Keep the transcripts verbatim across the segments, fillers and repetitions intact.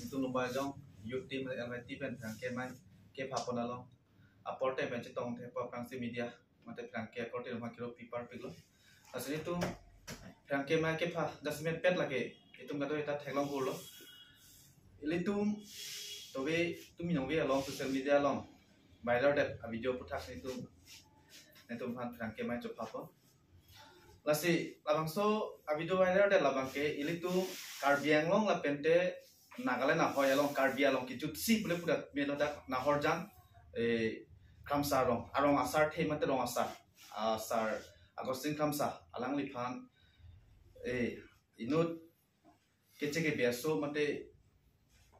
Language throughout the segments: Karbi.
Ilitum Lumbajong Youth Team L Y T pen pherangke amei kepha pon along apor te pen chetongthe aphrangsi media mate pherangke akorte along kiro pipar piklo. Lasi ilitum pherangke amei kepha jasemet pet lake itum kadokave ta theklong kurlo. Ilitum tove tumi nongve along social media along viral det a video aphuthak ilitum, ilitum aphan pherangke amei chopha pon. Lasi labangso a video viral det labang ke ilitum Karbi Anglong lapente Nagaland ahoi along Karbi along kejutsi pule purat melo dak Nahorjan, eh, Kramsa arong, arong asar the mate rong asar, ah, Sir Augustine Kramsa alangliphan, eh, inut keche kebi aso mate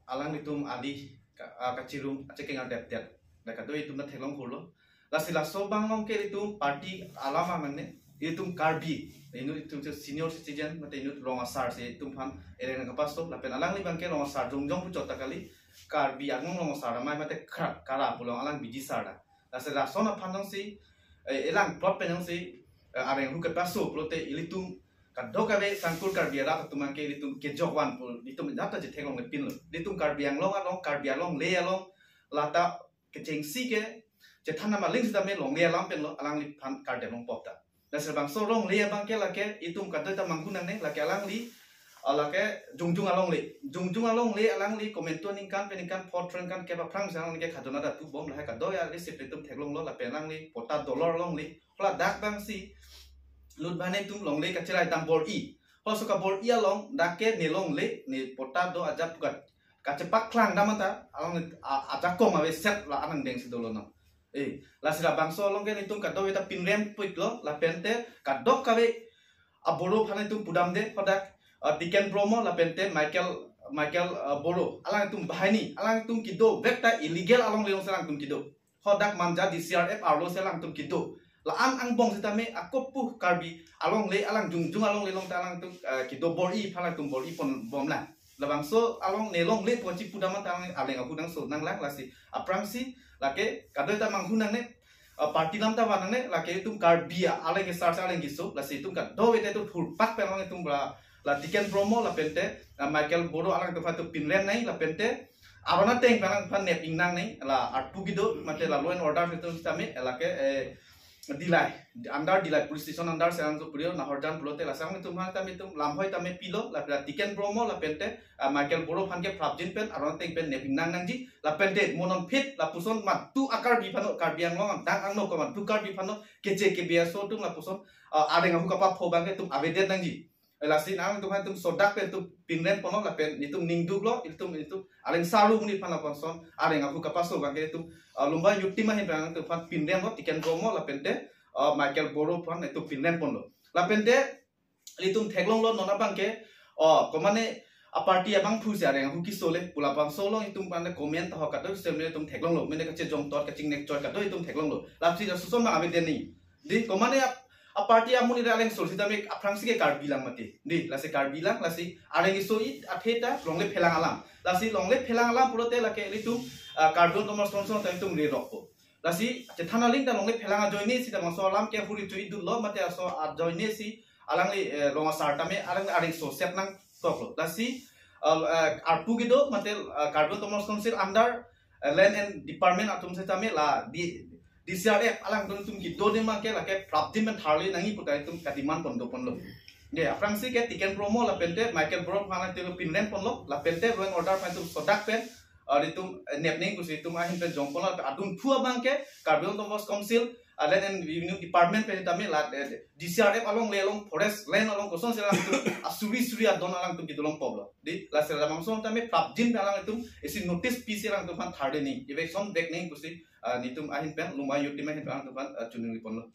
alanglitum ali ka, ah, kachirum achekeng ardep det. Dak kadokave itum ta theklong kurlo. Lasi laso abang along ke itum party alam nangne, itum Karbi, inut itum senior citizen mate inut rong asar si itum aphan ereng kapaso, lapen alangli abang ke rong asar jongjong puchot ta kali, Karbi Anglong rong asar amei mate kra, kara pu along alang biji sar da. Lasi lason aphan jongsi, eh, elang plot pen jongsi, eh, areng ahu kepaso pulote ilitum kadokave sangkur Karbi arat atum abang ke ilitum kejok van pu ilitum jata chetheklongle pinlo. Ilitum Karbi Anglong along, Karbi alongle along lata kechengsi ke chethan nama ling sitame longle alam penlo, alangliphan kardem longpop ta. Lasi labangso longle abang ke lake itum kadokave ta manghu nangne, lake alangli, ah, lake jongjong alongle. Jongjong alongle alangli komantu aningkan pen ningkan phongo threngkan kep aphrang si alangli ke khajona ta tubom lahai kadokave alangli sip itum theklonglo, lapen alangli patta dolor longle. Hala dak abang si lut bane itum longle kacherai dam bor-i. Halaso kabor-i along dak ke ne longle, ne patta do ajat pukat kachepak klang dam anta along a, ajakong aveset la anang deng si dolo no. Eh, lasi labangso along ke itum kadokave ta pinrem puitlo, lapente kadokave aboro aphan itum pudamde hadak, ah, Tiken Bromo lapente Michael, Michael, ah, Boro, alangtum banghini, alangtum kedovek ta illegal alongle along si alangtum kedo. Hadak Manja D C R F arlo si alangtum kedo. La-an angbong sitame akopu Karbi alongle alang jongjong alongle along ta alangtum, eh, kedo bor-i aphan alangtum bor-i ponbomlang. Labangso along ne longle pu kachepu dam anta alang areng ahu nangso nanglang, lasi aphrangsi lake kadokave ta manghu nangne, eh, party alam ta van nangne, lake itum Karbi aleng kesar si aleng keso, lasi itum kadokave ta itum thurpak pen along itum la, la Tiken Bromo lapente, eh, Michael Boro alangtum aphan itum pinrem nangji lapente aron ateng pen alangphan nep ingnang nangji, la arpu kedo mate la law and order itum sitame, eh, lake, eh, Dillai, under Dillai police station under si alangtum puri Nahorjan pulote, lasi alangtum aphan tame itum lamhoi tame pilo, la, la Tiken Bromo lapente, ah, Michael Boro aphan ke prapjin pen aron ateng pen nep ingnang nangji, lapente mo non phit lapuson madu a-Karbi aphano, Karbi Anglong adang angno ko madu Karbi aphano keche kebi aso atum lapuson, ah, areng ahu kapapho abang ke itum avedet nangji. Eh, lasi nangtum aphan itum sodak pen itum pinrem ponlo, lapen itum ningduklo, itum, itum aleng saru muni aphan lapuson areng ahu kapaso abang ke itum, ah, Lumbajong Youth Team ahin pen itum aphan pinremlo, Tiken Bromo lapente, ah, Michael Boro aphan itum pinrem ponlo. Lapente itum theklonglo non abang ke, oh, komane a-party abangphu si areng ahu kesole pu labangso along itum mane comment tahok kadokave itum theklonglo, mane kachejong tot kachingnek choi kadokave itum theklonglo. Lasi lapuson abang avedet nangji. Di, komane a, a-party amonit aleng so sitame aphrangsi ke Karbi lang mati. Di, lasi Karbi lang, lasi areng keso-i athe ta longle phelang alam. Lasi longle phelang alam pulote lake ilitum, ah, Karbi Autonomous Council ta itum rerokpo. Lasi chethan aling ta longle phelang ajoine si ta laso alam ke huri chui dullo mate laso ajoine si alangli, eh, rong asar tame alang areng so set nangtoklo. Lasi, ah, eh, arpu kedo mate, ah, Karbi Autonomous Council under, eh, Land and Department atum sitame la di D C R F alangtum kedo ne abang ke lake prapjin pen tharle nangji pu ta itum ka-demand pon do ponlo. Di, aphrangsi ke Tiken Bromo lapente Michael Boro aphan itum pinrem ponlo, lapente law and order aphan itum sodak pen, ah, itum, eh, nep nangji pusi itum ahin pen jong ponlo, adun phu abang ke Karbi Autonomous Council, ah, Land and Revenue Department pen tame la, eh, D C R F alongle along forest land along kosonsi alangtum asuri suri adon alangtum kedo longpoplo. Di, lasi labangso tame prapjin pen alangtum isi notice pisi alangtum aphan tharle nangji, eviction vek nangji pusi, ah, nelitum ahin pen, Lumbajong Youth Team ahin pen alangtum aphan, ah, choningri ponlo.